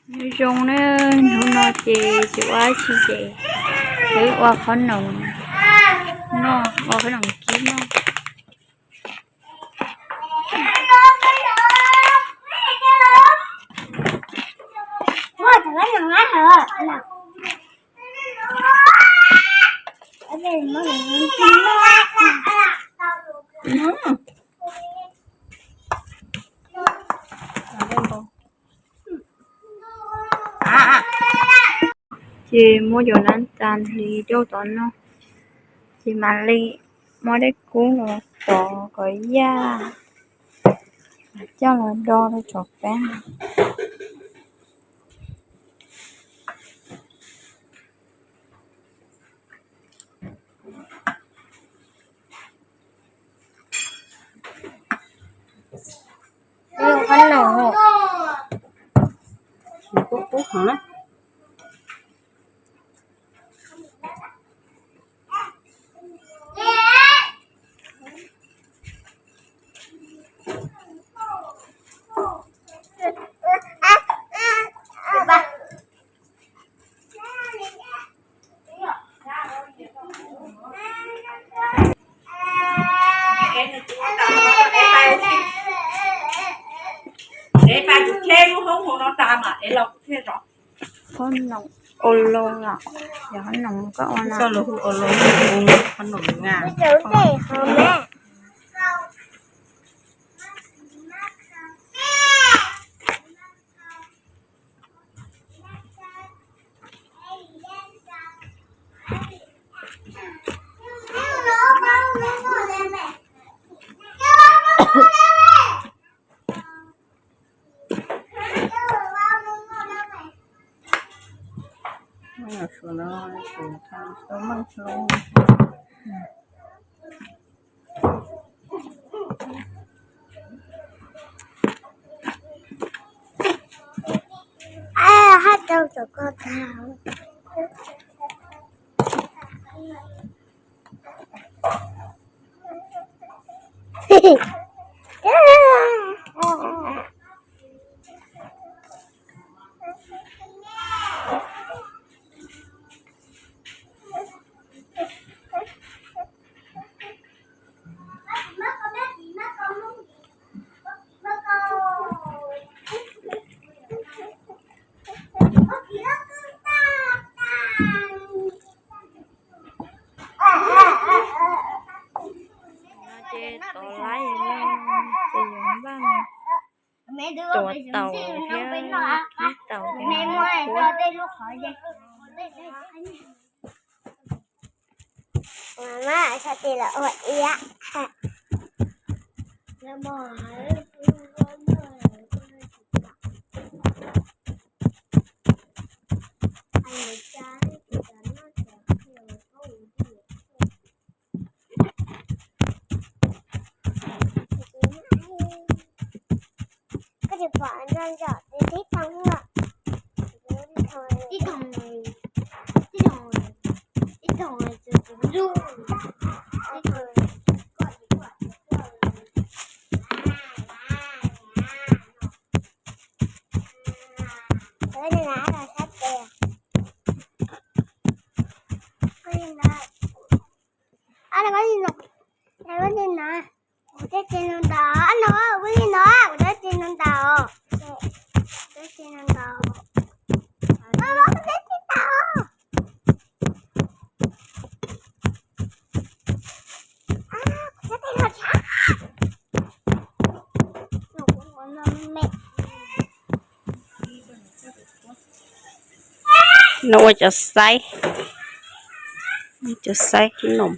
Nyob zoo na, hnub no ces tsis ua dab tsi ces peb ua qhob noom noj, ua qhob noom kib noj. Ces muab cov nab tas hli coj tod no, ces mam li muab dej kub los tov kom yaj, coj los do rau cov qab. Qhob noom, qub qub heev na. Qhob noom ua loo os, yog qhob noom koj ua no. Qhob noom nga. Hab rau cov ko taw. Ces tov laib no ces yuav npaj tuav taum thiab kib taum thiab. Mas mas xav tias lawv ua iab. Koj tsis pom nco nco tib thooj lawm. Tib thooj, tib thooj, tib thooj. Koj li no, koj li no, kuv twb tsis nug ntau, no, koj li no, kuv twb tsis nug ntau, twb tsis nug ntau, twb tsis ntau. No ua cov xaib, cov xaib qhob noom.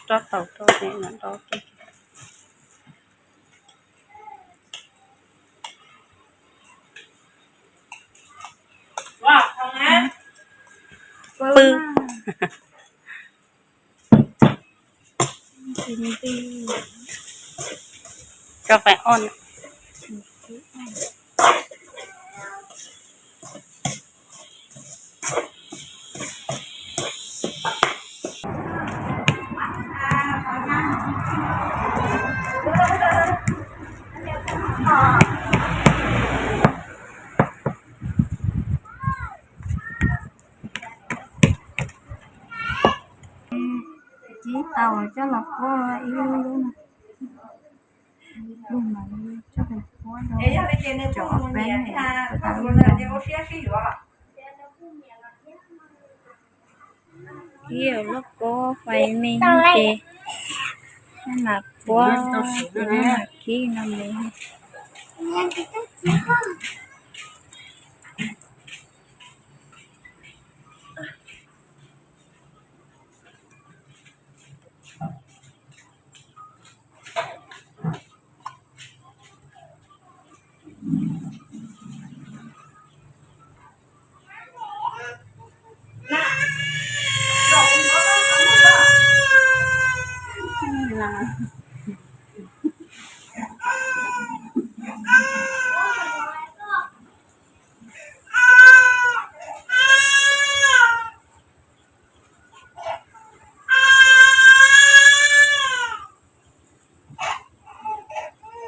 Rau taum rau tes no rau tes. Tso fais o. Cib tau coj los puab ib lub lub no. Ib lub mas coj los puab rau cov peb tau ib lub. Kib lub kob fais me ces mam puab, mam kib no mus.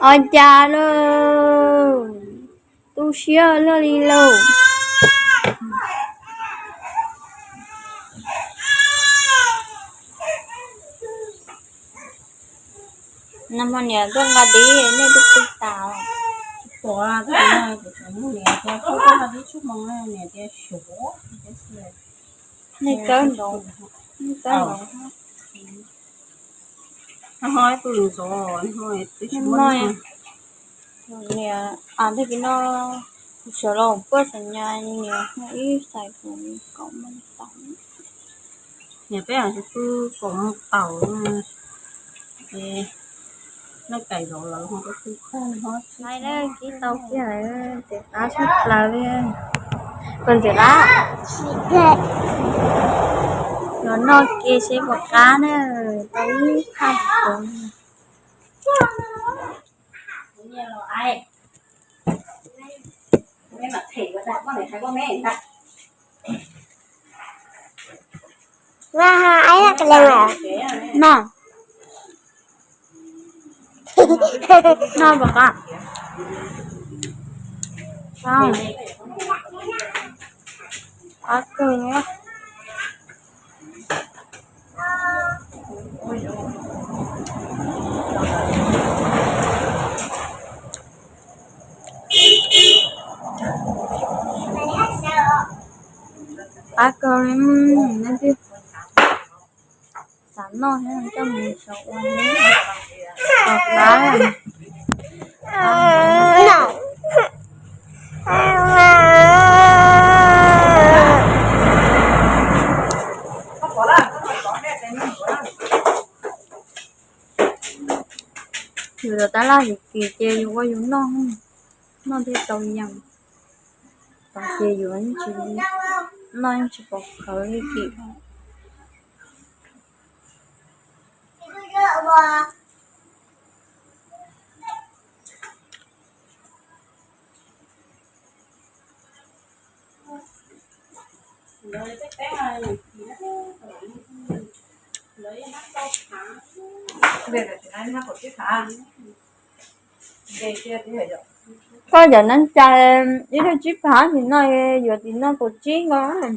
Ua cas lauj, tu siab luaj li lauj. Nag hmo niam tuaj nqa dib nej twb pw tas. Tsis pom, tab sis kuv tseem nug niam tias koj tuaj nqa dib tshaj hmo, niam tias xyov. Nej txawb nrov, nej txawb nrov. Niam, tag kis no kuv sawv los puag xeem Nyab, niam hu ib xais kuv kaum moo taum. Niam peb tsis pw kaum moo taum, nej kaim zov lawv ho peb pw tag. Kib tau kiag ntxim qab tshaj plaws li. Puas ntxim qab? Los noj ke seb puas qab na, tau ib thaj. Noj, noj puas qab? Qab kawg. Qab kawg li, nej twb xav noj thiab coj mus xav ua thiab. Qab. Yus los tab laj yus kis ces yus ua yus noj, noj thiaj tau yees. Tos ces yus noj yeej tsis pom khawv li kis. Koj cov neeb cai ib lub tsib phav ntawm no yuav tim no kaum tsib nkaus.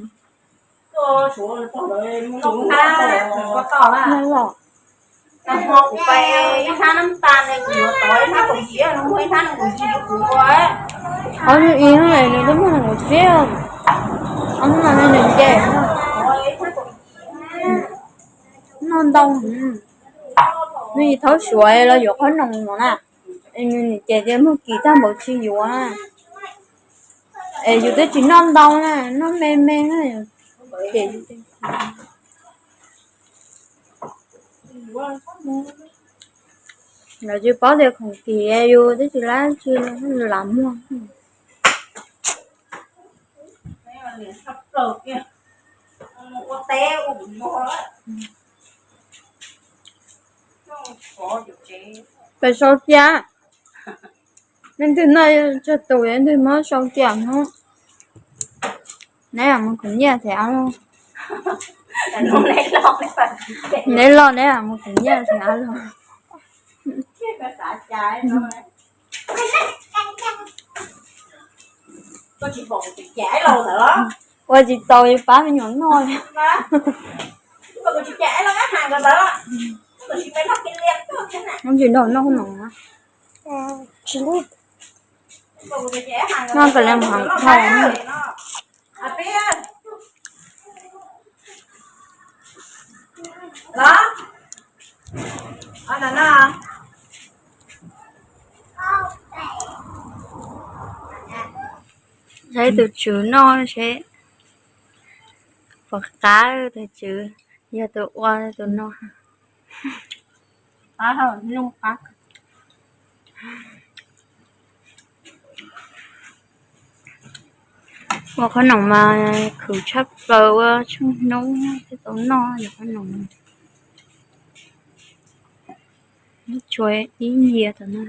Ob hnub ib hnub nws twb muaj nees nkaum tsib, ob hnub no nws nce. Noj ntau, nws thaub suav los yuav qhob noom no na. Nws niam ces tias muag kis tag npaum tsis yuav na. Es yus twb tsis noj ntau na, noj me me na. Ces lawv tsis paub tias khoom kis yus twb tsis lab tsi lam muag. Pais sau cia, leej twg noj tsawg tus leej twg muab sau cia hnub. Neb lam mus khwv nyiaj thiab los, neb los neb lam mus khwv nyiaj thiab los. Ua tsis tau li pab me nyuam noj li. Tsis nrog noj no. Noj ka le hov dhau. Saib tus tswv noj seb puas qab, tus tswv yog tus ua tus no. Ua qhob noom mas khwv tshaj plaws ua tsheej hnub thiaj tau noj yog qhob noom. Tshuav ib yias tom no.